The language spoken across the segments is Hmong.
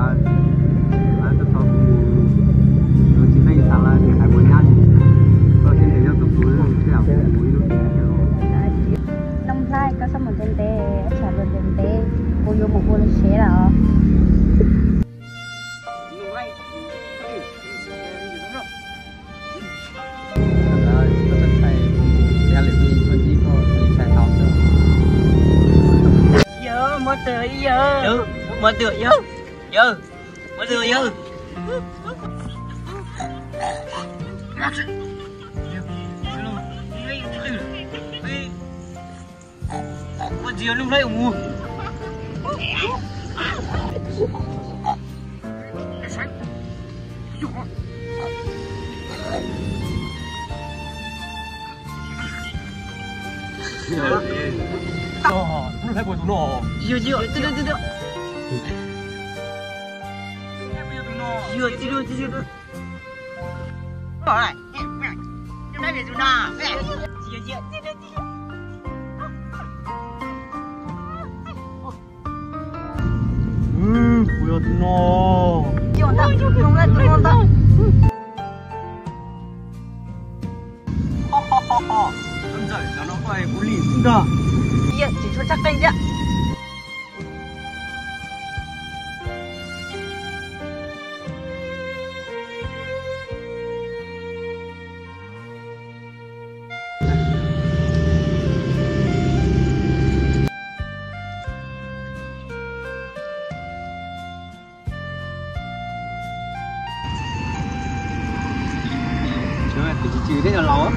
Lawv tuaj tau tus tsis pheej xav lawv niam hais ua nyab li, koj thiaj ntes nyob tus tus thiab kuv mus ib lub tim thiab los. Noo Nplaig, koj txhob mus ntev ntev, tsam luag ntev ntev, kuv yuav mus ua lawv sev lawm os. Yawg, muab twg yawg, muab twg yawg, yawg, muab twg yawg. Ua tsis yog Nuj Nplaib mus. Nuj Nplaib puas tus no? Yog, yog, yog, yog. Yog, yog, yog, yog. Kuv yog tus no. Yog ntag, tus no ntag. Ntxawm, cov no koj kuv lim xwb ntag. Yog tsis tshua tshaj qeej thiab. Tus tsis tsw thiab no laus.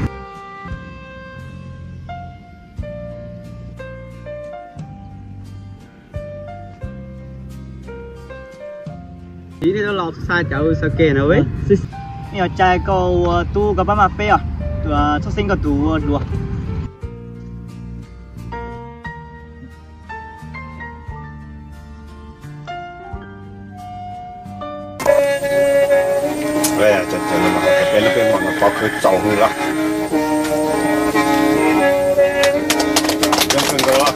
Ib tug laus txhob xav cawv xav ke na. Nej yog cai koj ua tub koj pab maj peb os, txhob xeeb koj tus ua hluas. Cov cov no mas peb lub peb hmos no pov khwv txaus hwv los. Coob kawg nkaus los.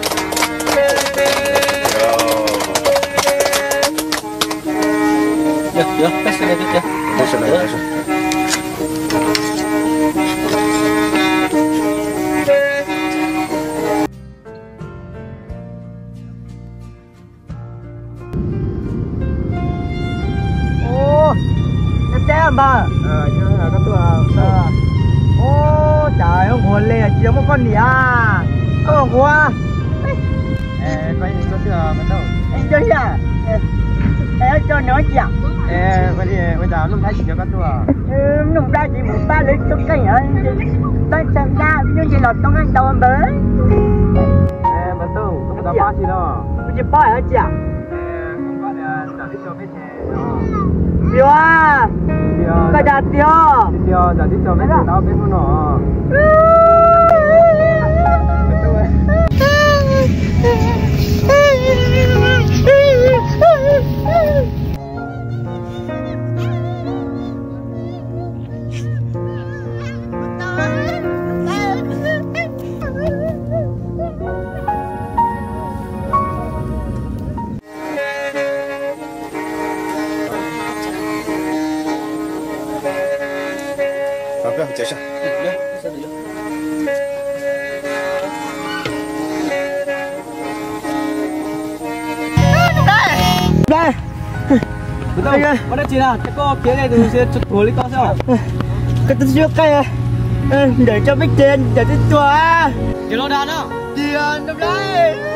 Yog, yog, peb sawv daws, peb sawv daws. Ub, nyob teb npawg. Ub, cas yuav nquag li tsis yog muaj poj niam, koj los nquag. Cov yam, cov no cia. Nuj Nplaig tsis nco koj tuaj. Nuj Nplaig tsis mus pab lawv tub qeej, pab tseem dab nyuj nce los toob nqeej ntau npawg. Npawg Tub, koj puas tau pab tsis no? Kuv tsis pab cia. Tiag, koj dag tiag. Koj twb tsis yuav qe, ntawm cov peb ces ntawm twb tuag. Ces los dag no. Tiag, Nuj Nplaig.